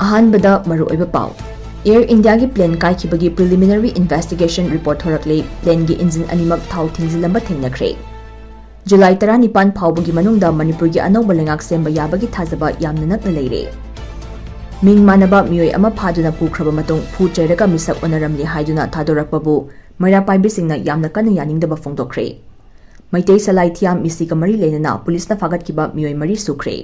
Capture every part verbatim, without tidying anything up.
ꯑꯍꯥꯟꯕꯗ ꯃꯔꯨꯑꯣꯏꯕ ꯄꯥꯎ꯫ ꯑꯦꯌꯔ ꯏꯟꯗꯤꯌꯥꯒꯤ ꯄ꯭ꯂꯦꯟ ꯀꯥꯏꯈꯤꯕꯒꯤ preliminary investigation report ꯊꯣꯔꯛꯂꯦ꯫ ꯄ꯭ꯂꯦꯟꯒꯤ ꯏꯟꯖꯤꯟ ꯑꯅꯤꯃꯛ ꯊꯥꯎ ꯊꯤꯡꯖꯤꯜꯂꯝꯕ ꯊꯦꯡꯅꯈ꯭ꯔꯦ꯫ ꯖꯨꯂꯥꯏ ꯇꯔꯥꯅꯤꯄꯥꯟ ꯐꯥꯎꯕꯒꯤ ꯃꯅꯨꯡꯗ ꯃꯅꯤꯄꯨꯔꯒꯤ ꯑꯅꯧꯕ ꯂꯩꯉꯥꯛ ꯁꯦꯝꯕ ꯌꯥꯕꯒꯤ ꯊꯥꯖꯕ ꯌꯥꯝꯅ ꯅꯛꯅ ꯂꯩꯔꯦ꯫ ꯃꯤꯡ ꯃꯥꯟꯅꯕ ꯃꯤꯑꯣꯏ ꯑꯃ ꯐꯥꯗꯨꯅ ꯄꯨꯈ꯭ꯔꯕ ꯃꯇꯨꯡ ꯐꯨ ꯆꯩꯔꯒ ꯃꯤꯁꯛ ꯑꯣꯟꯅꯔꯝꯂꯦ ꯍꯥꯏꯗꯨꯅ ꯊꯥꯗꯣꯔꯛꯄꯕꯨ ꯃꯩꯔꯥ ꯄꯥꯏꯕꯤꯁꯤꯡꯅ ꯌꯥꯝꯅ ꯀꯟꯅ ꯌꯥꯅꯤꯡꯗꯕ ꯐꯣꯡꯗꯣꯛꯈ꯭ꯔꯦ꯫ ꯃꯩꯇꯩ ꯁꯂꯥꯏ ꯊꯤꯌꯥꯝ ꯃꯤꯁꯤꯒ ꯃꯔꯤ ꯂꯩꯅꯅ ꯄꯨꯂꯤꯁꯅ ꯐꯥꯒꯠꯈꯤꯕ ꯃꯤꯑꯣꯏ ꯃꯔꯤ ꯁꯨꯈ꯭ꯔꯦ꯫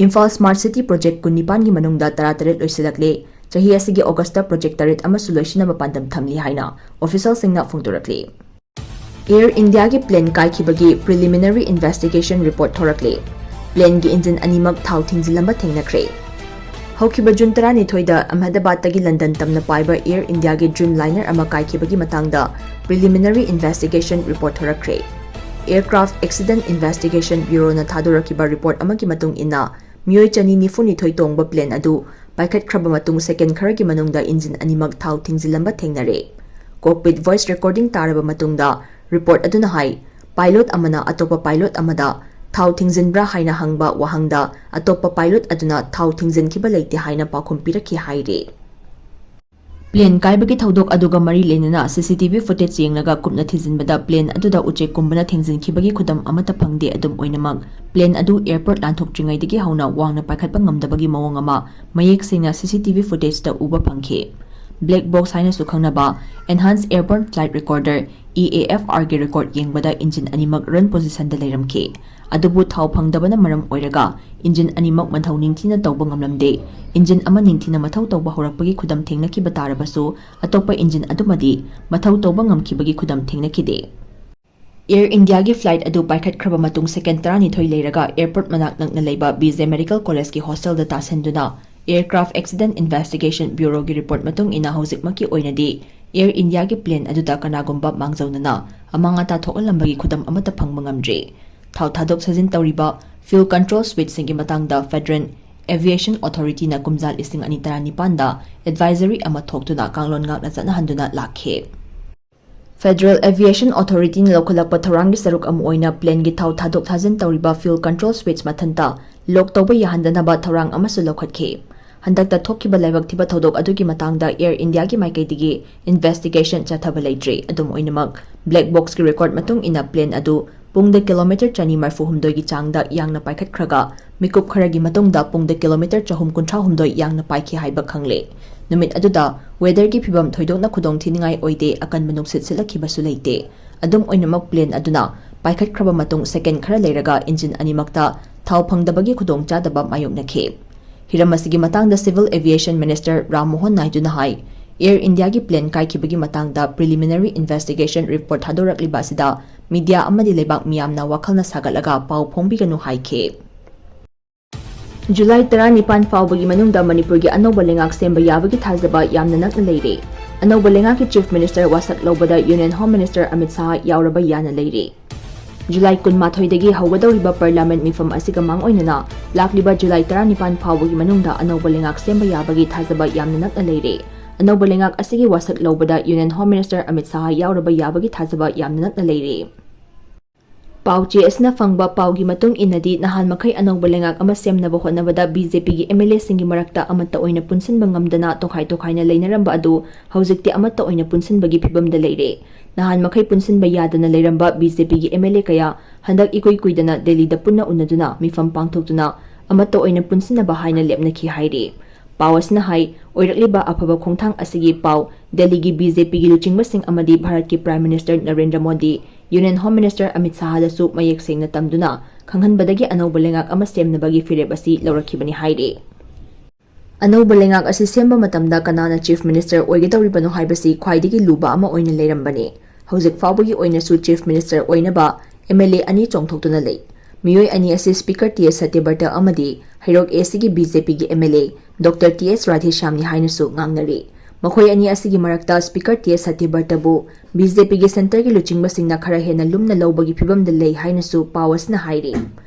ꯏꯝꯐꯥꯜ Smart City Project ꯀꯨꯟꯅꯤꯄꯥꯟꯒꯤ ꯃꯅꯨꯡꯗ ꯇꯔꯥꯇꯔꯦꯠ ꯂꯣꯏꯁꯤꯜꯂꯛꯂꯦ꯫ ꯆꯍꯤ ꯑꯁꯤꯒꯤ ꯑꯣꯒꯁꯇ project ꯇꯔꯦꯠ ꯑꯃꯁꯨ ꯂꯣꯏꯁꯤꯟꯅꯕ ꯄꯥꯟꯗꯝ ꯊꯝꯂꯤ ꯍꯥꯏꯅ officialꯁꯤꯡꯅ ꯐꯣꯡꯗꯣꯔꯛꯂꯤ꯫ ꯑꯦꯌꯔ ꯏꯟꯗꯤꯌꯥꯒꯤ ꯄ꯭ꯂꯦꯟ ꯀꯥꯏꯈꯤꯕꯒꯤ preliminary investigation report ꯊꯣꯔꯛꯂꯦ꯫ ꯄ꯭ꯂꯦꯟꯒꯤ ꯏꯟꯖꯤꯟ ꯑꯅꯤꯃꯛ ꯊꯥꯎ ꯊꯤꯡꯖꯤꯜꯂꯝꯕ ꯊꯦꯡꯅꯈ꯭ꯔꯦ꯫ ꯍꯧꯈꯤꯕ ꯖꯨꯟ ꯇꯔꯥꯅꯤꯊꯣꯏꯗ ꯑꯍꯃꯦꯗꯕꯥꯗꯇꯒꯤ ꯂꯟꯗꯟ ꯇꯝꯅ ꯄꯥꯏꯕ ꯑꯦꯌꯔ ꯏꯟꯗꯤꯌꯥꯒꯤ Dreamliner ꯑꯃ ꯀꯥꯏꯈꯤꯕꯒꯤ ꯃꯇꯥꯡꯗ preliminary investigation report ꯊꯣꯔꯛꯈ꯭ꯔꯦ꯫ Aircraft Accident Investigation Bureauꯅ ꯊꯥꯗꯣꯔꯛꯈꯤꯕ report ꯑꯃꯒꯤ ꯃꯇꯨꯡ ꯏꯟꯅ, ꯃꯤꯑꯣꯏ ꯆꯅꯤ ꯅꯤꯐꯨꯅꯤꯊꯣꯏ ꯇꯣꯡꯕ ꯄ꯭ꯂꯦꯟ ꯑꯗꯨ ꯄꯥꯏꯈꯠꯈ꯭ꯔꯕ ꯃꯇꯨꯡ second ꯈꯔꯒꯤ ꯃꯅꯨꯡꯗ ꯏꯟꯖꯤꯟ ꯑꯅꯤꯃꯛ ꯊꯥꯎ ꯊꯤꯡꯖꯤꯜꯂꯝꯕ ꯊꯦꯡꯅꯔꯦ꯫ Cockpit voice recording ꯇꯥꯔꯕ ꯃꯇꯨꯡꯗ, report ꯑꯗꯨꯅ ꯍꯥꯏ, pilot ꯑꯃꯅ ꯑꯇꯣꯞꯄ pilot ꯑꯃꯗ "ꯊꯥꯎ ꯊꯤꯡꯖꯤꯟꯕ꯭ꯔꯥ?" ꯍꯥꯏꯅ ꯍꯪꯕ ꯋꯥꯍꯪꯗ, ꯑꯇꯣꯞꯄ pilot ꯑꯗꯨꯅ "ꯊꯥꯎ ꯊꯤꯡꯖꯤꯟꯈꯤꯕ ꯂꯩꯇꯦ" ꯍꯥꯏꯅ ꯄꯥꯎꯈꯨꯝ ꯄꯤꯔꯛꯈꯤ ꯍꯥꯏꯔꯤ꯫ ꯄ꯭ꯂꯦꯟ ꯀꯥꯏꯕꯒꯤ ꯊꯧꯗꯣꯛ ꯑꯗꯨꯒ ꯃꯔꯤ ꯂꯩꯅꯅ CCTV footage ꯌꯦꯡꯂꯒ ꯀꯨꯞꯅ ꯊꯤꯖꯤꯟꯕꯗ, ꯄ꯭ꯂꯦꯟ ꯑꯗꯨꯗ ꯎꯆꯦꯛ ꯀꯨꯝꯕꯅ ꯊꯤꯡꯖꯤꯟꯈꯤꯕꯒꯤ ꯈꯨꯗꯝ ꯑꯃꯠꯇ ꯐꯪꯗꯦ꯫ ꯑꯗꯨꯝ ꯑꯣꯏꯅꯃꯛ, ꯄ꯭ꯂꯦꯟ ꯑꯗꯨ airport ꯂꯥꯟꯊꯣꯛꯇ꯭ꯔꯤꯉꯩꯗꯒꯤ ꯍꯧꯅ ꯋꯥꯡꯅ ꯄꯥꯏꯈꯠꯄ ꯉꯝꯗꯕꯒꯤ ꯃꯑꯣꯡ ꯑꯃ ꯃꯌꯦꯛ ꯁꯦꯡꯅ CCTV footageꯇ ꯎꯕ ꯐꯪꯈꯤ꯫ Black box ꯍꯥꯏꯅꯁꯨ ꯈꯪꯅꯕ Enhanced Airborne Flight Recorder, EAFRꯒꯤ record ꯌꯦꯡꯕꯗ, ꯏꯟꯖꯤꯟ ꯑꯅꯤꯃꯛ run positionꯗ ꯂꯩꯔꯝꯈꯤ꯫ ꯑꯗꯨꯕꯨ ꯊꯥꯎ ꯐꯪꯗꯕꯅ ꯃꯔꯝ ꯑꯣꯏꯔꯒ ꯏꯟꯖꯤꯟ ꯑꯅꯤꯃꯛ ꯃꯊꯧ ꯅꯤꯡꯊꯤꯅ ꯇꯧꯕ ꯉꯝꯂꯝꯗꯦ꯫ ꯏꯟꯖꯤꯟ ꯑꯃ ꯅꯤꯡꯊꯤꯅ ꯃꯊꯧ ꯇꯧꯕ ꯍꯧꯔꯛꯄꯒꯤ ꯈꯨꯗꯝ ꯊꯦꯡꯅꯈꯤꯕ ꯇꯥꯔꯕꯁꯨ, ꯑꯇꯣꯞꯄ ꯏꯟꯖꯤꯟ ꯑꯗꯨꯃꯗꯤ ꯃꯊꯧ ꯇꯧꯕ ꯉꯝꯈꯤꯕꯒꯤ ꯈꯨꯗꯝ ꯊꯦꯡꯅꯈꯤꯗꯦ꯫ ꯑꯦꯌꯔ ꯏꯟꯗꯤꯌꯥꯒꯤ flight ꯑꯗꯨ ꯄꯥꯏꯈꯠꯈ꯭ꯔꯕ ꯃꯇꯨꯡ second ꯇꯔꯥꯅꯤꯊꯣꯏ ꯂꯩꯔꯒ airport ꯃꯅꯥꯛ ꯅꯛꯅ ꯂꯩꯕ BJ Medical Collegeꯀꯤ hostelꯗ ꯇꯥꯁꯤꯟꯗꯨꯅ Aircraft Accident Investigation Bureauꯒꯤ report ꯃꯇꯨꯡ ꯏꯟꯅ ꯍꯧꯖꯤꯛꯃꯛꯀꯤ ꯑꯣꯏꯅꯗꯤ ꯑꯦꯌꯔ ꯏꯟꯗꯤꯌꯥꯒꯤ ꯄ꯭ꯂꯦꯟ ꯑꯗꯨꯗ ꯀꯅꯥꯒꯨꯝꯕ ꯃꯥꯡꯖꯧꯅꯅ ꯑꯃꯥꯡ ꯑꯇꯥ ꯊꯣꯛꯍꯜꯂꯝꯕꯒꯤ ꯈꯨꯗꯝ ꯑꯃꯠꯇ ꯐꯪꯕ ꯉꯝꯗ꯭ꯔꯤ꯫ ꯊꯥꯎ ꯊꯥꯗꯣꯛ ꯊꯥꯖꯤꯟ ꯇꯧꯔꯤꯕ fuel control switchꯁꯤꯡꯒꯤ ꯃꯇꯥꯡꯗ Federal Aviation Authorityꯅ ꯀꯨꯝꯖꯥ ꯂꯤꯁꯤꯡ ꯑꯅꯤ ꯇꯔꯥꯅꯤꯄꯥꯟꯗ advisory ꯑꯃ ꯊꯣꯛꯇꯨꯅ ꯀꯥꯡꯂꯣꯟ ꯉꯥꯛꯅ ꯆꯠꯅꯍꯟꯗꯨꯅ ꯂꯥꯛꯈꯤ꯫ Federal Aviation Authorityꯅ ꯂꯧꯈꯠꯂꯛꯄ ꯊꯧꯔꯥꯡꯒꯤ ꯁꯔꯨꯛ ꯑꯃ ꯑꯣꯏꯅ ꯄ꯭ꯂꯦꯟꯒꯤ ꯊꯥꯎ ꯊꯥꯗꯣꯛ ꯊꯥꯖꯤꯟ ꯇꯧꯔꯤꯕ fuel control switch ꯃꯊꯟꯇ lock ꯇꯧꯕ ꯌꯥꯍꯟꯗꯅꯕ ꯊꯧꯔꯥꯡ ꯑꯃꯁꯨ ꯂꯧꯈꯠꯈꯤ꯫ ꯍꯟꯗꯛꯇ ꯊꯣꯛꯈꯤꯕ ꯂꯥꯏꯕꯛ ꯊꯤꯕ ꯊꯧꯗꯣꯛ ꯑꯗꯨꯒꯤ ꯃꯇꯥꯡꯗ Air Indiaꯒꯤ ꯃꯥꯏꯀꯩꯗꯒꯤ investigation ꯆꯠꯊꯕ ꯂꯩꯇ꯭ꯔꯤ꯫ ꯑꯗꯨꯝ ꯑꯣꯏꯅꯃꯛ, black boxꯀꯤ record ꯃꯇꯨꯡ ꯏꯟꯅ plane ꯑꯗꯨ ꯄꯨꯡꯗ kilometre ꯆꯅꯤ ꯃꯔꯤꯐꯨ ꯍꯨꯝꯗꯣꯏꯒꯤ ꯆꯥꯡꯗ ꯌꯥꯡꯅ ꯄꯥꯏꯈꯠꯈ꯭ꯔꯒ, ꯃꯤꯀꯨꯞ ꯈꯔꯒꯤ ꯃꯇꯨꯡꯗ ꯄꯨꯡꯗ kilometre ꯆꯍꯨꯝ ꯀꯨꯟꯊ꯭ꯔꯥ ꯍꯨꯝꯗꯣꯏ ꯌꯥꯡꯅ ꯄꯥꯏꯈꯤ ꯍꯥꯏꯕ ꯈꯪꯂꯦ꯫ ꯅꯨꯃꯤꯠ ꯑꯗꯨꯗ weatherꯒꯤ ꯐꯤꯕꯝ ꯊꯣꯏꯗꯣꯛꯅ ꯈꯨꯗꯣꯡ ꯊꯤꯅꯤꯡꯉꯥꯏ ꯑꯣꯏꯗꯦ, ꯑꯀꯟꯕ ꯅꯨꯡꯁꯤꯠ ꯁꯤꯠꯂꯛꯈꯤꯕꯁꯨ ꯂꯩꯇꯦ꯫ ꯑꯗꯨꯝ ꯑꯣꯏꯅꯃꯛ, plane ꯑꯗꯨꯅ ꯄꯥꯏꯈꯠꯈ꯭ꯔꯕ ꯃꯇꯨꯡ second ꯈꯔ ꯂꯩꯔꯒ engine ꯑꯅꯤꯃꯛꯇ ꯊꯥꯎ ꯐꯪꯗꯕꯒꯤ ꯈꯨꯗꯣꯡꯆꯥꯗꯕ ꯃꯥꯌꯣꯛꯅꯈꯤ꯫ ꯍꯤꯔꯝ ꯑꯁꯤꯒꯤ ꯃꯇꯥꯡꯗ Civil Aviation Minister Ram Mohan ꯅꯥꯏꯗꯨꯅ ꯍꯥꯏ, Air Indiaꯒꯤ plane ꯀꯥꯏꯈꯤꯕꯒꯤ ꯃꯇꯥꯡꯗ preliminary investigation report ꯊꯥꯗꯣꯔꯛꯂꯤꯕ ꯑꯁꯤꯗ media ꯑꯃꯗꯤ ꯂꯩꯕꯥꯛ ꯃꯤꯌꯥꯝꯅ ꯋꯥꯈꯜꯅ ꯁꯥꯒꯠꯂꯒ ꯄꯥꯎ ꯐꯣꯡꯕꯤꯒꯅꯨ ꯍꯥꯏꯈꯤ꯫ ꯖꯨꯂꯥꯏ ꯇꯔꯥꯅꯤꯄꯥꯟ ꯐꯥꯎꯕꯒꯤ ꯃꯅꯨꯡꯗ ꯃꯅꯤꯄꯨꯔꯒꯤ ꯑꯅꯧꯕ ꯂꯩꯉꯥꯛ ꯁꯦꯝꯕ ꯌꯥꯕꯒꯤ ꯊꯥꯖꯕ ꯌꯥꯝꯅ ꯅꯛꯅ ꯂꯩꯔꯦ꯫ ꯑꯅꯧꯕ ꯂꯩꯉꯥꯛꯀꯤ Chief Minister ꯋꯥꯁꯛ ꯂꯧꯕꯗ Union Home Minister Amit Shah ꯌꯥꯎꯔꯕ ꯌꯥꯅ ꯂꯩꯔꯦ꯫ ꯖꯨꯂꯥꯏ ꯀꯨꯟꯃꯥꯊꯣꯏꯗꯒꯤ ꯍꯧꯒꯗꯧꯔꯤꯕ Parliament ꯃꯤꯐꯝ ꯑꯁꯤꯒ ꯃꯥꯡꯑꯣꯏꯅꯅ ꯂꯥꯛꯂꯤꯕ ꯖꯨꯂꯥꯏ ꯇꯔꯥꯅꯤꯄꯥꯟ ꯐꯥꯎꯕꯒꯤ ꯃꯅꯨꯡꯗ ꯑꯅꯧꯕ ꯂꯩꯉꯥꯛ ꯁꯦꯝꯕ ꯌꯥꯕꯒꯤ ꯊꯥꯖꯕ ꯌꯥꯝꯅ ꯅꯛꯅ ꯂꯩꯔꯦ꯫ ꯑꯅꯧꯕ ꯂꯩꯉꯥꯛ ꯑꯁꯤꯒꯤ ꯋꯥꯁꯛ ꯂꯧꯕꯗ Union Home Minister Amit Shah ꯌꯥꯎꯔꯕ ꯌꯥꯕꯒꯤ ꯊꯥꯖꯕ ꯌꯥꯝꯅ ꯅꯛꯅ ꯂꯩꯔꯦ꯫ ꯄꯥꯎ ꯆꯦ ꯑꯁꯤꯅ ꯐꯪꯕ ꯄꯥꯎꯒꯤ ꯃꯇꯨꯡ ꯏꯟꯅꯗꯤ, ꯅꯍꯥꯟ ꯃꯈꯩ ꯑꯅꯧꯕ ꯂꯩꯉꯥꯛ ꯑꯃ ꯁꯦꯝꯅꯕ ꯍꯣꯠꯅꯕꯗ BJPꯒꯤ MLAꯁꯤꯡꯒꯤ ꯃꯔꯛꯇ ꯑꯃꯠꯇ ꯑꯣꯏꯅ ꯄꯨꯟꯁꯤꯟꯕ ꯉꯝꯗꯅ ꯇꯣꯈꯥꯏ ꯇꯣꯈꯥꯏꯅ ꯂꯩꯅꯔꯝꯕ ꯑꯗꯨ ꯍꯧꯖꯤꯛꯇꯤ ꯑꯃꯠꯇ ꯑꯣꯏꯅ ꯄꯨꯟꯁꯤꯟꯕꯒꯤ ꯐꯤꯕꯝꯗ ꯂꯩꯔꯦ꯫ ꯅꯍꯥꯟ ꯃꯈꯩ ꯄꯨꯟꯁꯤꯟꯕ ꯌꯥꯗꯅ ꯂꯩꯔꯝꯕ BJPꯒꯤ MLA ꯀꯌꯥ ꯍꯟꯗꯛ ꯏꯀꯨꯏ ꯀꯨꯏꯗꯅ ꯗꯦꯜꯂꯤꯗ ꯄꯨꯟꯅ ꯎꯅꯗꯨꯅ ꯃꯤꯐꯝ ꯄꯥꯡꯊꯣꯛꯇꯨꯅ ꯑꯃꯠꯇ ꯑꯣꯏꯅ ꯄꯨꯟꯁꯤꯟꯅꯕ ꯍꯥꯏꯅ ꯂꯦꯞꯅꯈꯤ ꯍꯥꯏꯔꯤ꯫ ꯄꯥꯎ ꯑꯁꯤꯅ ꯍꯥꯏ, ꯑꯣꯏꯔꯛꯂꯤꯕ ꯑꯐꯕ ꯈꯣꯡꯊꯥꯡ ꯑꯁꯤꯒꯤ ꯄꯥꯎ ꯗꯦꯜꯂꯤꯒꯤ BJPꯒꯤ ꯂꯨꯆꯤꯡꯕꯁꯤꯡ ꯑꯃꯗꯤ ꯚꯥꯔꯠꯀꯤ Prime Minister Narendra Modi, Union Home Minister Amit ꯁꯥꯍꯗꯁꯨ ꯃꯌꯦꯛ ꯁꯦꯡꯅ ꯇꯝꯗꯨꯅ ꯈꯪꯍꯟꯕꯗꯒꯤ ꯑꯅꯧꯕ ꯂꯩꯉꯥꯛ ꯑꯃ ꯁꯦꯝꯅꯕꯒꯤ ꯐꯤꯔꯦꯞ ꯑꯁꯤ ꯂꯧꯔꯛꯈꯤꯕꯅꯤ ꯍꯥꯏꯔꯤ꯫ ꯑꯅꯧꯕ ꯂꯩꯉꯥꯛ ꯑꯁꯤ ꯁꯦꯝꯕ ꯃꯇꯝꯗ ꯀꯅꯥꯅ Chief Minister ꯑꯣꯏꯒꯗꯧꯔꯤꯕꯅꯣ ꯍꯥꯏꯕꯁꯤ ꯈ꯭ꯋꯥꯏꯗꯒꯤ ꯂꯨꯕ ꯑꯃ ꯑꯣꯏꯅ ꯂꯩꯔꯝꯕꯅꯤ꯫ ꯍꯧꯖꯤꯛ ꯐꯥꯎꯕꯒꯤ ꯑꯣꯏꯅꯁꯨ Chief Minister ꯑꯣꯏꯅꯕ MLA ꯑꯅꯤ ꯆꯣꯡꯊꯣꯛꯇꯨꯅ ꯂꯩ꯫ ꯃꯤꯑꯣꯏ ꯑꯅꯤ ꯑꯁꯤ Speaker ꯇꯤ ꯑꯦꯁ ꯁꯇ꯭ꯌꯕ꯭ꯔꯇ ꯑꯃꯗꯤ ꯍꯩꯔꯣꯛ Aꯒꯤ BJPꯒꯤ MLA Doctor ꯇꯤ ꯑꯦꯁ ꯔꯥꯙꯦꯁ꯭ꯌꯥꯝꯅꯤ ꯍꯥꯏꯅꯁꯨ ꯉꯥꯡꯅꯔꯤ꯫ ꯃꯈꯣꯏ ꯑꯅꯤ ꯑꯁꯤꯒꯤ ꯃꯔꯛꯇ Speaker ꯇꯤ ꯑꯦꯁ ꯁꯇ꯭ꯌꯕ꯭ꯔꯇꯕꯨ BJPꯒꯤ centreꯒꯤ ꯂꯨꯆꯤꯡꯕꯁꯤꯡꯅ ꯈꯔ ꯍꯦꯟꯅ ꯂꯨꯝꯅ ꯂꯧꯕꯒꯤ ꯐꯤꯕꯝꯗ ꯂꯩ ꯍꯥꯏꯅꯁꯨ ꯄꯥꯎ ꯑꯁꯤꯅ ꯍꯥꯏꯔꯤ꯫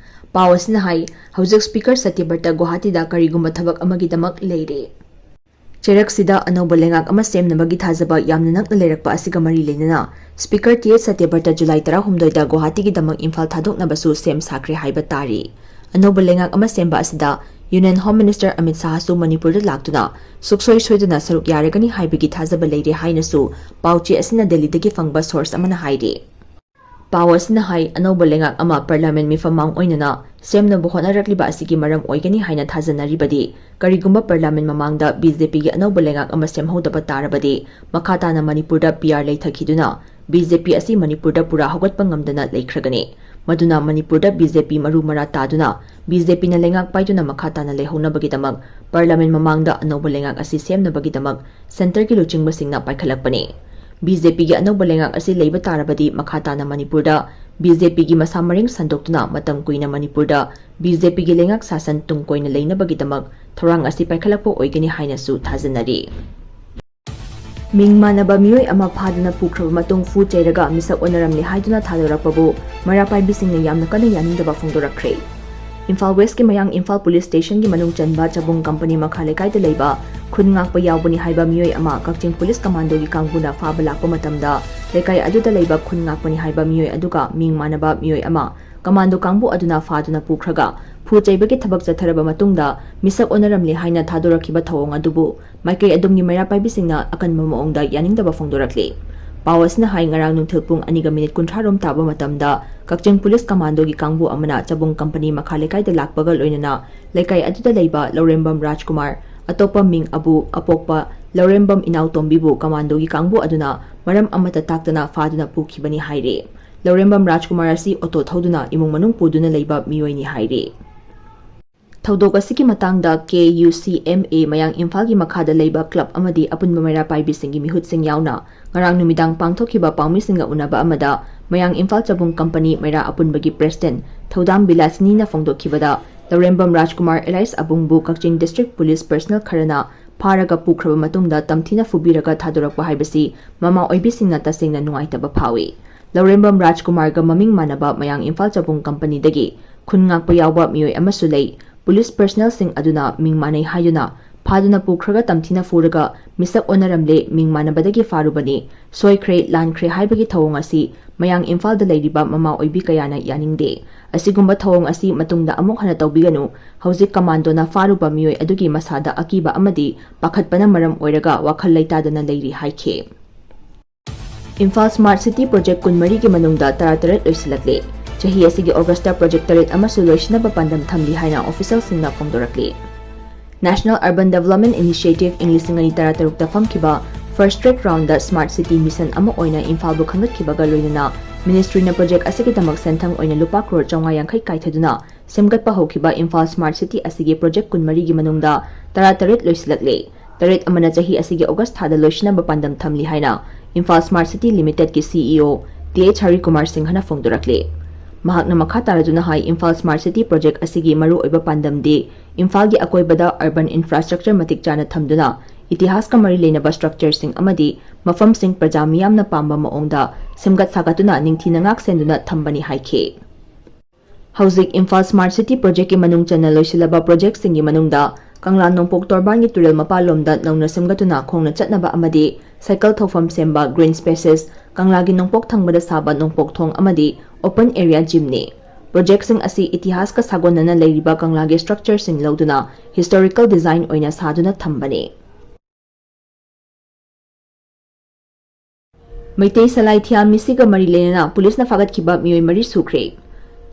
ꯄꯥꯎ ꯑꯁꯤꯅ ꯍꯥꯏ, ꯍꯧꯖꯤꯛ Speaker ꯁꯇ꯭ꯌꯕ꯭ꯔꯇ ꯒꯨꯋꯥꯍꯥꯇꯤꯗ ꯀꯔꯤꯒꯨꯝꯕ ꯊꯕꯛ ꯑꯃꯒꯤꯗꯃꯛ ꯂꯩꯔꯦ꯫ ꯆꯩꯔꯛꯁꯤꯗ ꯑꯅꯧꯕ ꯂꯩꯉꯥꯛ ꯑꯃ ꯁꯦꯝꯅꯕꯒꯤ ꯊꯥꯖꯕ ꯌꯥꯝꯅ ꯅꯛꯅ ꯂꯩꯔꯛꯄ ꯑꯁꯤꯒ ꯃꯔꯤ ꯂꯩꯅꯅ, Speaker ꯇꯤ ꯑꯦꯁ ꯁꯇ꯭ꯌꯕ꯭ꯔꯇ ꯖꯨꯂꯥꯏ ꯇꯔꯥꯍꯨꯝꯗꯣꯏꯗ ꯒꯨꯋꯥꯍꯥꯇꯤꯒꯤꯗꯃꯛ ꯏꯝꯐꯥꯜ ꯊꯥꯗꯣꯛꯅꯕꯁꯨ ꯁꯦꯝ ꯁꯥꯈ꯭ꯔꯦ ꯍꯥꯏꯕ ꯇꯥꯔꯤ꯫ ꯑꯅꯧꯕ ꯂꯩꯉꯥꯛ ꯑꯃ ꯁꯦꯝꯕ ꯑꯁꯤꯗ Union Home Minister ꯑꯃꯤꯠ ꯁꯥꯍꯁꯨ ꯃꯅꯤꯄꯨꯔꯗ ꯂꯥꯛꯇꯨꯅ ꯁꯨꯛꯁꯣꯏ ꯁꯣꯏꯗꯅ ꯁꯔꯨꯛ ꯌꯥꯔꯒꯅꯤ ꯍꯥꯏꯕꯒꯤ ꯊꯥꯖꯕ ꯂꯩꯔꯦ ꯍꯥꯏꯅꯁꯨ ꯄꯥꯎ ꯆꯦ ꯑꯁꯤꯅ ꯗꯦꯜꯂꯤꯗꯒꯤ ꯐꯪꯕ source ꯑꯃꯅ ꯍꯥꯏꯔꯤ꯫ ꯄꯥꯎ ꯑꯁꯤꯅ ꯍꯥꯏ, ꯑꯅꯧꯕ ꯂꯩꯉꯥꯛ ꯑꯃ Parliament ꯃꯤꯐꯝ ꯃꯥꯡ ꯑꯣꯏꯅꯅ ꯁꯦꯝꯅꯕ ꯍꯣꯠꯅꯔꯛꯂꯤꯕ ꯑꯁꯤꯒꯤ ꯃꯔꯝ ꯑꯣꯏꯒꯅꯤ ꯍꯥꯏꯅ ꯊꯥꯖꯅꯔꯤꯕꯗꯤ, ꯀꯔꯤꯒꯨꯝꯕ Parliament ꯃꯃꯥꯡꯗ BJP ꯒꯤ ꯑꯅꯧꯕ ꯂꯩꯉꯥꯛ ꯑꯃ ꯁꯦꯝꯍꯧꯗꯕ ꯇꯥꯔꯕꯗꯤ, ꯃꯈꯥ ꯇꯥꯅ ꯃꯅꯤꯄꯨꯔꯗ PR ꯂꯩꯊꯈꯤꯗꯨꯅ BJP ꯑꯁꯤ ꯃꯅꯤꯄꯨꯔꯗ ꯄꯨꯔꯥ ꯍꯧꯒꯠꯄ ꯉꯝꯗꯅ ꯂꯩꯈ꯭ꯔꯒꯅꯤ꯫ ꯃꯗꯨꯅ ꯃꯅꯤꯄꯨꯔꯗ BJP ꯃꯔꯨ ꯃꯔꯥ ꯇꯥꯗꯨꯅ BJP ꯅ ꯂꯩꯉꯥꯛ ꯄꯥꯏꯗꯨꯅ ꯃꯈꯥ ꯇꯥꯅ ꯂꯩꯍꯧꯅꯕꯒꯤꯗꯃꯛ Parliament ꯃꯃꯥꯡꯗ ꯑꯅꯧꯕ ꯂꯩꯉꯥꯛ ꯑꯁꯤ ꯁꯦꯝꯅꯕꯒꯤꯗꯃꯛ centre ꯒꯤ ꯂꯨꯆꯤꯡꯕꯁꯤꯡꯅ ꯄꯥꯏꯈꯠꯂꯛꯄꯅꯤ꯫ BJP ꯒꯤ ꯑꯅꯧꯕ ꯂꯩꯉꯥꯛ ꯑꯁꯤ ꯂꯩꯕ ꯇꯥꯔꯕꯗꯤ, ꯃꯈꯥ ꯇꯥꯅ ꯃꯅꯤꯄꯨꯔꯗ BJP ꯒꯤ ꯃꯁꯥ ꯃꯔꯦꯡ ꯁꯟꯗꯣꯛꯇꯨꯅ ꯃꯇꯝ ꯀꯨꯏꯅ ꯃꯅꯤꯄꯨꯔꯗ BJP ꯒꯤ ꯂꯩꯉꯥꯛ ꯁꯥꯁꯟ ꯇꯨꯡ ꯀꯣꯏꯅ ꯂꯩꯅꯕꯒꯤꯗꯃꯛ ꯊꯧꯔꯥꯡ ꯑꯁꯤ ꯄꯥꯏꯈꯠꯂꯛꯄ ꯑꯣꯏꯒꯅꯤ ꯍꯥꯏꯅꯁꯨ ꯊꯥꯖꯅꯔꯤ꯫ ꯃꯤꯡ ꯃꯥꯟꯅꯕ ꯃꯤꯑꯣꯏ ꯑꯃ ꯐꯥꯗꯨꯅ ꯄꯨꯈ꯭ꯔꯕ ꯃꯇꯨꯡ ꯐꯨ ꯆꯩꯔꯒ ꯃꯤꯁꯛ ꯑꯣꯟꯅꯔꯝꯂꯦ ꯍꯥꯏꯗꯨꯅ ꯊꯥꯗꯣꯔꯛꯄꯕꯨ ꯃꯩꯔꯥ ꯄꯥꯏꯕꯤꯁꯤꯡꯅ ꯌꯥꯝꯅ ꯀꯟꯅ ꯌꯥꯅꯤꯡꯗꯕ ꯐꯣꯡꯗꯣꯔꯛꯈ꯭ꯔꯦ꯫ ꯏꯝꯐꯥꯜ West ꯀꯤ ꯃꯌꯥꯡ ꯏꯝꯐꯥꯜ Police Station ꯒꯤ ꯃꯅꯨꯡ ꯆꯟꯕ ꯆꯕꯨꯡ ꯀꯝꯄꯅꯤ ꯃꯈꯥ ꯂꯩꯀꯥꯏꯗ ꯂꯩꯕ ꯈꯨꯟ ꯉꯥꯛꯄ ꯌꯥꯎꯕꯅꯤ ꯍꯥꯏꯕ ꯃꯤꯑꯣꯏ ꯑꯃ ꯀꯛꯆꯤꯡ Police Commando ꯒꯤ ꯀꯥꯡꯕꯨꯅ ꯐꯥꯕ ꯂꯥꯛꯄ ꯃꯇꯝꯗ, ꯂꯩꯀꯥꯏ ꯑꯗꯨꯗ ꯂꯩꯕ ꯈꯨꯟ ꯉꯥꯛꯄꯅꯤ ꯍꯥꯏꯕ ꯃꯤꯑꯣꯏ ꯑꯗꯨꯒ ꯃꯤꯡ ꯃꯥꯟꯅꯕ ꯃꯤꯑꯣꯏ ꯑꯃ Commando ꯀꯥꯡꯕꯨ ꯑꯗꯨꯅ ꯐꯥꯗꯨꯅ ꯄꯨꯈ꯭ꯔꯒ ꯐꯨ ꯆꯩꯕꯒꯤ ꯊꯕꯛ ꯆꯠꯊꯔꯕ ꯃꯇꯨꯡꯗ ꯃꯤꯁꯛ ꯑꯣꯟꯅꯔꯝꯂꯦ ꯍꯥꯏꯅ ꯊꯥꯗꯣꯔꯛꯈꯤꯕ ꯊꯧꯑꯣꯡ ꯑꯗꯨꯕꯨ ꯃꯥꯏꯀꯩ ꯑꯗꯨꯝꯒꯤ ꯃꯩꯔꯥ ꯄꯥꯏꯕꯤꯁꯤꯡꯅ ꯑꯀꯟꯕ ꯃꯑꯣꯡꯗ ꯌꯥꯅꯤꯡꯗꯕ ꯐꯣꯡꯗꯣꯔꯛꯂꯤ꯫ ꯄꯥꯎ ꯑꯁꯤꯅ ꯍꯥꯏ, ꯉꯔꯥꯡ ꯅꯨꯡꯊꯤꯜ ꯄꯨꯡ ꯑꯅꯤꯒ ꯃꯤꯅꯤꯠ ꯀꯨꯟꯊ꯭ꯔꯥ ꯔꯣꯝ ꯇꯥꯕ ꯃꯇꯝꯗ ꯀꯛꯆꯤꯡ Police Commando ꯒꯤ ꯀꯥꯡꯕꯨ ꯑꯃꯅ ꯆꯕꯨꯡ ꯀꯝꯄꯅꯤ ꯃꯈꯥ ꯂꯩꯀꯥꯏꯗ ꯂꯥꯛꯄꯒ ꯂꯣꯏꯅꯅ ꯂꯩꯀꯥꯏ ꯑꯗꯨꯗ ꯂꯩꯕ ꯂꯧꯔꯦꯝꯕꯝ ꯔꯥꯖꯀꯨꯃꯥꯔ, ꯑꯇꯣꯞꯄ ꯃꯤꯡ ꯑꯕꯨ, ꯑꯄꯣꯛꯄ ꯂꯧꯔꯦꯝꯕꯝ ꯏꯅꯥꯎꯇꯣꯝꯕꯤꯕꯨ Commando ꯒꯤ ꯀꯥꯡꯕꯨ ꯑꯗꯨꯅ ꯃꯔꯝ ꯑꯃꯠꯇ ꯇꯥꯛꯇꯅ ꯐꯥꯗꯨꯅ ꯄꯨꯈꯤꯕꯅꯤ ꯍꯥꯏꯔꯤ꯫ ꯂꯧꯔꯦꯝꯕꯝ ꯔꯥꯖꯀꯨꯃꯥꯔ ꯑꯁꯤ auto ꯊꯧꯗꯨꯅ ꯏꯃꯨꯡ ꯃꯅꯨꯡ ꯄꯨꯗꯨꯅ ꯂꯩꯕ ꯃꯤꯑꯣꯏꯅꯤ ꯍꯥꯏꯔꯤ꯫ ꯊꯧꯗꯣꯛ ꯑꯁꯤꯒꯤ ꯃꯇꯥꯡꯗ K U C M A ꯃꯌꯥꯡ ꯏꯝꯐꯥꯜꯒꯤ ꯃꯈꯥꯗ ꯂꯩꯕ club ꯑꯃꯗꯤ ꯑꯄꯨꯟꯕ ꯃꯩꯔꯥ ꯄꯥꯏꯕꯤꯁꯤꯡꯒꯤ ꯃꯤꯍꯨꯠꯁꯤꯡ ꯌꯥꯎꯅ ꯉꯔꯥꯡ ꯅꯨꯃꯤꯗꯥꯡ ꯄꯥꯡꯊꯣꯛꯈꯤꯕ ꯄꯥꯎꯃꯤꯁꯤꯡꯒ ꯎꯅꯕ ꯑꯃꯗ ꯃꯌꯥꯡ ꯏꯝꯐꯥꯜ ꯆꯕꯨꯡ ꯀꯝꯄꯅꯤ ꯃꯩꯔꯥ ꯑꯄꯨꯟꯕꯒꯤ president ꯊꯧꯗꯥꯝ ꯕꯤꯂꯥꯁꯤꯅꯤꯅ ꯐꯣꯡꯗꯣꯛꯈꯤꯕꯗ, ꯂꯧꯔꯦꯝꯕꯝ ꯔꯥꯖꯀꯨꯃꯥꯔ alias ꯑꯕꯨꯡꯕꯨ ꯀꯛꯆꯤꯡ district police personnel ꯈꯔꯅ ꯐꯥꯔꯒ ꯄꯨꯈ꯭ꯔꯕ ꯃꯇꯨꯡꯗ ꯇꯝꯊꯤꯅ ꯐꯨꯕꯤꯔꯒ ꯊꯥꯗꯣꯔꯛꯄ ꯍꯥꯏꯕꯁꯤ ꯃꯃꯥ ꯑꯣꯏꯕꯤꯁꯤꯡꯅ ꯇꯁꯦꯡꯅ ꯅꯨꯡꯉꯥꯏꯇꯕ ꯐꯥꯎꯏ꯫ ꯂꯧꯔꯦꯝꯕꯝ ꯔꯥꯖꯀꯨꯃꯥꯔꯒ ꯃꯃꯤꯡ ꯃꯥꯟꯅꯕ ꯃꯌꯥꯡ ꯏꯝꯐꯥꯜ ꯆꯕꯨꯡ ꯀꯝꯄꯅꯤꯗꯒꯤ ꯈꯨꯟ ꯉꯥꯛꯄ ꯌꯥꯎꯕ ꯃꯤꯑꯣꯏ ꯑꯃꯁꯨ ꯂꯩ꯫ Police personnelꯁꯤꯡ ꯑꯗꯨꯅ ꯃꯤꯡ ꯃꯥꯟꯅꯩ ꯍꯥꯏꯗꯨꯅ ꯐꯥꯗꯨꯅ ꯄꯨꯈ꯭ꯔꯒ ꯇꯝꯊꯤꯅ ꯐꯨꯔꯒ ꯃꯤꯁꯛ ꯑꯣꯟꯅꯔꯝꯂꯦ, ꯃꯤꯡ ꯃꯥꯟꯅꯕꯗꯒꯤ ꯐꯥꯔꯨꯕꯅꯤ, ꯁꯣꯏꯈ꯭ꯔꯦ, ꯂꯥꯟꯈ꯭ꯔꯦ ꯍꯥꯏꯕꯒꯤ ꯊꯧꯑꯣꯡ ꯑꯁꯤ ꯃꯌꯥꯡ ꯏꯝꯐꯥꯜꯗ ꯂꯩꯔꯤꯕ ꯃꯃꯥ ꯑꯣꯏꯕꯤ ꯀꯌꯥꯅ ꯌꯥꯅꯤꯡꯗꯦ꯫ ꯑꯁꯤꯒꯨꯝꯕ ꯊꯧꯑꯣꯡ ꯑꯁꯤ ꯃꯇꯨꯡꯗ ꯑꯃꯨꯛ ꯍꯟꯅ ꯇꯧꯕꯤꯒꯅꯨ꯫ ꯍꯧꯖꯤꯛ ꯀꯃꯥꯟꯗꯣꯅ ꯐꯥꯔꯨꯕ ꯃꯤꯑꯣꯏ ꯑꯗꯨꯒꯤ ꯃꯁꯥꯗ ꯑꯀꯤꯕ ꯑꯃꯗꯤ ꯄꯥꯈꯠꯄꯅ ꯃꯔꯝ ꯑꯣꯏꯔꯒ ꯋꯥꯈꯜ ꯂꯩꯇꯥꯗꯅ ꯂꯩꯔꯤ ꯍꯥꯏꯈꯤ꯫ ꯏꯝꯐꯥꯜ Smart City Project ꯀꯨꯟꯃꯔꯤꯒꯤ ꯃꯅꯨꯡꯗ ꯇꯔꯥꯇꯔꯦꯠ ꯂꯣꯏꯁꯤꯜꯂꯛꯂꯦ꯫ ꯆꯍꯤ ꯑꯁꯤꯒꯤ August ꯇ project ꯇꯔꯦꯠ ꯑꯃꯁꯨ ꯂꯣꯏꯁꯤꯟꯅꯕ ꯄꯥꯟꯗꯝ ꯊꯝꯂꯤ ꯍꯥꯏꯅ official ꯁꯤꯡꯅ ꯐꯣꯡꯗꯣꯔꯛꯂꯤ꯫ National Urban Development Initiative ꯏꯪ ꯂꯤꯁꯤꯡ ꯑꯅꯤ ꯇꯔꯥꯇꯔꯨꯛꯇ ꯐꯝꯈꯤꯕ Fast Track Round ꯗ Smart City Mission ꯑꯃ ꯑꯣꯏꯅ ꯏꯝꯐꯥꯜꯕꯨ ꯈꯟꯒꯠꯈꯤꯕꯒ ꯂꯣꯏꯅꯅ ministry ꯅ project ꯑꯁꯤꯒꯤꯗꯃꯛ ꯁꯦꯟꯊꯪ ꯑꯣꯏꯅ ꯂꯨꯄꯥ ꯀ꯭ꯔꯣꯔ ꯆꯥꯝꯃꯉꯥ ꯌꯥꯡꯈꯩ ꯀꯥꯏꯊꯗꯨꯅ ꯁꯦꯝꯒꯠꯄ ꯍꯧꯈꯤꯕ ꯏꯝꯐꯥꯜ Smart City ꯑꯁꯤꯒꯤ project ꯀꯨꯟꯃꯔꯤꯒꯤ ꯃꯅꯨꯡꯗ ꯇꯔꯥꯇꯔꯦꯠ ꯂꯣꯏꯁꯤꯜꯂꯛꯂꯦ꯫ ꯇꯔꯦꯠ ꯑꯃꯅ ꯆꯍꯤ ꯑꯁꯤꯒꯤ August ꯊꯥꯗ ꯂꯣꯏꯁꯤꯟꯅꯕ ꯄꯥꯟꯗꯝ ꯊꯝꯂꯤ ꯍꯥꯏꯅ ꯏꯝꯐꯥꯜ Smart City Limited ꯀꯤ CEO ꯇꯤ ꯑꯩꯆ ꯍꯔꯤꯀꯨꯃꯥꯔ ꯁꯤꯡꯍꯅ ꯐꯣꯡꯗꯣꯔꯛꯂꯤ꯫ ꯃꯍꯥꯛꯅ ꯃꯈꯥ ꯇꯥꯔꯗꯨꯅ ꯍꯥꯏ, ꯏꯝꯐꯥꯜ Smart City Project ꯑꯁꯤꯒꯤ ꯃꯔꯨꯑꯣꯏꯕ ꯄꯥꯟꯗꯝꯗꯤ ꯏꯝꯐꯥꯜꯒꯤ ꯑꯀꯣꯏꯕꯗ urban infrastructure ꯃꯇꯤꯛ ꯆꯥꯅ ꯊꯝꯗꯨꯅ ꯏꯇꯤꯍꯥꯁꯀ ꯃꯔꯤ ꯂꯩꯅꯕ structure ꯁꯤꯡ ꯑꯃꯗꯤ ꯃꯐꯝꯁꯤꯡ ꯄ꯭ꯔꯖꯥ ꯃꯤꯌꯥꯝꯅ ꯄꯥꯝꯕ ꯃꯑꯣꯡꯗ ꯁꯦꯝꯒꯠ ꯁꯥꯒꯠꯇꯨꯅ ꯅꯤꯡꯊꯤꯅ ꯉꯥꯛ ꯁꯦꯟꯗꯨꯅ ꯊꯝꯕꯅꯤ ꯍꯥꯏꯈꯤ꯫ ꯍꯧꯖꯤꯛ ꯏꯝꯐꯥꯜ Smart City Project ꯀꯤ ꯃꯅꯨꯡ ꯆꯟꯅ ꯂꯣꯏꯁꯤꯜꯂꯕ project ꯁꯤꯡꯒꯤ ꯃꯅꯨꯡꯗ ꯀꯪꯂꯥ ꯅꯣꯡꯄꯣꯛ ꯇꯣꯔꯕꯥꯟꯒꯤ ꯇꯨꯔꯦꯜ ꯃꯄꯥꯜꯂꯣꯝꯗ ꯅꯧꯅ ꯁꯦꯝꯒꯠꯇꯨꯅ ꯈꯣꯡꯅ ꯆꯠꯅꯕ ꯑꯃꯗꯤ cycle ꯊꯧꯐꯝ ꯁꯦꯝꯕ green spaces, ꯀꯪꯂꯥꯒꯤ ꯅꯣꯡꯄꯣꯛ ꯊꯪꯕꯗ ꯁꯥꯕ ꯅꯣꯡꯄꯣꯛ ꯊꯣꯡ ꯑꯃꯗꯤ open area gym ꯅꯤ꯫ Project ꯁꯤꯡ ꯑꯁꯤ ꯏꯇꯤꯍꯥꯁꯀ ꯁꯥꯒꯣꯟꯅꯅ ꯂꯩꯔꯤꯕ ꯀꯪꯂꯥꯒꯤ structure ꯁꯤꯡ ꯂꯧꯗꯨꯅ historical design ꯑꯣꯏꯅ ꯁꯥꯗꯨꯅ ꯊꯝꯕꯅꯤ꯫ ꯃꯩꯇꯩ ꯁꯂꯥꯏ ꯊꯤꯌꯥꯝ ꯃꯤꯁꯤꯒ ꯃꯔꯤ ꯂꯩꯅꯅ ꯄꯨꯂꯤꯁꯅ ꯐꯥꯒꯠꯈꯤꯕ ꯃꯤꯑꯣꯏ ꯃꯔꯤ ꯁꯨꯈ꯭ꯔꯦ꯫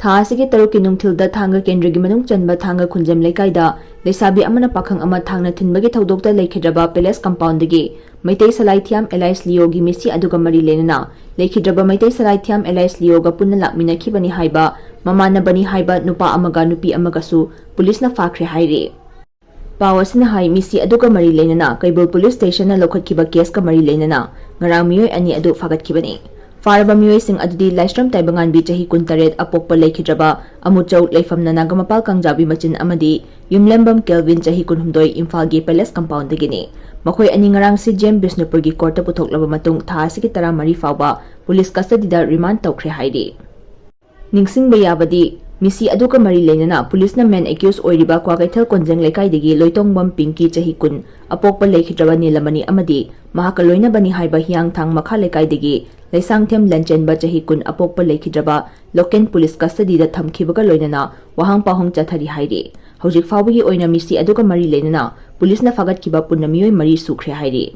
ꯊꯥ ꯑꯁꯤꯒꯤ ꯇꯔꯨꯛꯀꯤ ꯅꯨꯡꯊꯤꯜꯗ ꯊꯥꯡꯒ ꯀꯦꯟꯗ꯭ꯔꯒꯤ ꯃꯅꯨꯡ ꯆꯟꯕ ꯊꯥꯡꯒ ꯈꯨꯟꯖꯦꯝ ꯂꯩꯀꯥꯏꯗ ꯂꯩꯁꯥꯕꯤ ꯑꯃꯅ ꯄꯥꯈꯪ ꯑꯃ ꯊꯥꯡꯅ ꯊꯤꯟꯕꯒꯤ ꯊꯧꯗꯣꯛꯇ ꯂꯩꯈꯤꯗ꯭ꯔꯕ Palace Compound ꯗꯒꯤ ꯃꯩꯇꯩ ꯁꯂꯥꯏ ꯊꯤꯌꯥꯝ alias ꯂꯤꯌꯣꯒꯤ ꯃꯤꯁꯤ ꯑꯗꯨꯒ ꯃꯔꯤ ꯂꯩꯅꯅ ꯂꯩꯈꯤꯗ꯭ꯔꯕ ꯃꯩꯇꯩ ꯁꯂꯥꯏ ꯊꯤꯌꯥꯝ alias ꯂꯤꯌꯣꯒ ꯄꯨꯟꯅ ꯂꯥꯛꯃꯤꯟꯅꯈꯤꯕꯅꯤ ꯍꯥꯏꯕ ꯃꯃꯥꯟꯅꯕꯅꯤ ꯍꯥꯏꯕ ꯅꯨꯄꯥ ꯑꯃꯒ ꯅꯨꯄꯤ ꯑꯃꯒꯁꯨ ꯄꯨꯂꯤꯁꯅ ꯐꯥꯈ꯭ꯔꯦ ꯍꯥꯏꯔꯤ꯫ ꯄꯥꯎ ꯑꯁꯤꯅ ꯍꯥꯏ, ꯃꯤꯁꯤ ꯑꯗꯨꯒ ꯃꯔꯤ ꯂꯩꯅꯅ ꯀꯩꯕꯨꯜ ꯄꯨꯂꯤꯁ ꯁ꯭ꯇꯦꯁꯟꯅ ꯂꯧꯈꯠꯈꯤꯕ ꯀꯦꯁꯀ ꯃꯔꯤ ꯂꯩꯅꯅ ꯉꯔꯥꯡ ꯃꯤꯑꯣꯏ ꯑꯅꯤ ꯑꯗꯨ ꯐꯥꯒꯠꯈꯤꯕꯅꯤ꯫ ꯐꯥꯔꯕ ꯃꯤꯑꯣꯏꯁꯤꯡ ꯑꯗꯨꯗꯤ ꯂꯥꯏꯁ꯭ꯔꯝ ꯇꯥꯏꯕꯉꯥꯟꯕꯤ, ꯆꯍꯤ ꯀꯨꯟꯇꯔꯦꯠ, ꯑꯄꯣꯛꯄ ꯂꯩꯈꯤꯗ꯭ꯔꯕ ꯑꯃꯨꯆꯧ, ꯂꯩꯐꯝꯅ ꯅꯥꯒꯥꯃꯄꯥꯜ ꯀꯥꯡꯖꯥꯕꯤ ꯃꯆꯤꯟ ꯑꯃꯗꯤ ꯌꯨꯝꯂꯦꯝꯕꯝ ꯀꯦꯜꯚꯤꯟ, ꯆꯍꯤ ꯀꯨꯟꯍꯨꯝꯗꯣꯏ, ꯏꯝꯐꯥꯜꯒꯤ Palace Compound ꯗꯒꯤꯅꯤ꯫ ꯃꯈꯣꯏ ꯑꯅꯤ ꯉꯔꯥꯡ ꯁꯤ ꯖꯤ ꯑꯦꯝ ꯕꯤꯁꯅꯨꯄꯨꯔꯒꯤ court ꯇ ꯄꯨꯊꯣꯛꯂꯕ ꯃꯇꯨꯡ ꯊꯥ ꯑꯁꯤꯒꯤ ꯇꯔꯥꯃꯔꯤ ꯐꯥꯎꯕ ꯄꯨꯂꯤꯁ custody ꯗ remand ꯇꯧꯈ꯭ꯔꯦ ꯍꯥꯏꯔꯤ꯫ ꯅꯤꯡꯁꯤꯡꯕ ꯌꯥꯕꯗꯤ, ꯃꯤꯁꯤ ꯑꯗꯨꯒ ꯃꯔꯤ ꯂꯩꯅꯅ ꯄꯨꯂꯤꯁꯅ main accused ꯑꯣꯏꯔꯤꯕ ꯀ꯭ꯋꯥꯀꯩꯊꯦꯜ ꯀꯣꯟꯖꯦꯡ ꯂꯩꯀꯥꯏꯗꯒꯤ ꯂꯣꯏꯇꯣꯡꯕꯝ ꯄꯤꯡꯀꯤ, ꯆꯍꯤ ꯀꯨꯟ, ꯑꯄꯣꯛꯄ ꯂꯩꯈꯤꯗ꯭ꯔꯕ ꯅꯤꯂꯃꯅꯤ ꯑꯃꯗꯤ ꯃꯍꯥꯛꯀ ꯂꯣꯏꯅꯕꯅꯤ ꯍꯥꯏꯕ ꯍꯤꯌꯥꯡꯊꯥꯡ ꯃꯈꯥ ꯂꯩꯀꯥꯏꯗꯒꯤ ꯂꯩꯁꯥꯡꯊꯦꯝ ꯂꯟꯆꯦꯟꯕ, ꯆꯍꯤ ꯀꯨꯟ, ꯑꯄꯣꯛꯄ ꯂꯩꯈꯤꯗ꯭ꯔꯕ ꯂꯣꯀꯦꯟ ꯄꯨꯂꯤꯁ ꯀꯁꯇꯗꯤꯗ ꯊꯝꯈꯤꯕꯒ ꯂꯣꯏꯅꯅ ꯋꯥꯍꯪ ꯄꯥꯎꯍꯪ ꯆꯠꯊꯔꯤ ꯍꯥꯏꯔꯤ꯫ ꯍꯧꯖꯤꯛ ꯐꯥꯎꯕꯒꯤ ꯑꯣꯏꯅ ꯃꯤꯁꯤ ꯑꯗꯨꯒ ꯃꯔꯤ ꯂꯩꯅꯅ ꯄꯨꯂꯤꯁꯅ ꯐꯥꯒꯠꯈꯤꯕ ꯄꯨꯟꯅ ꯃꯤꯑꯣꯏ ꯃꯔꯤ ꯁꯨꯈ꯭ꯔꯦ ꯍꯥꯏꯔꯤ꯫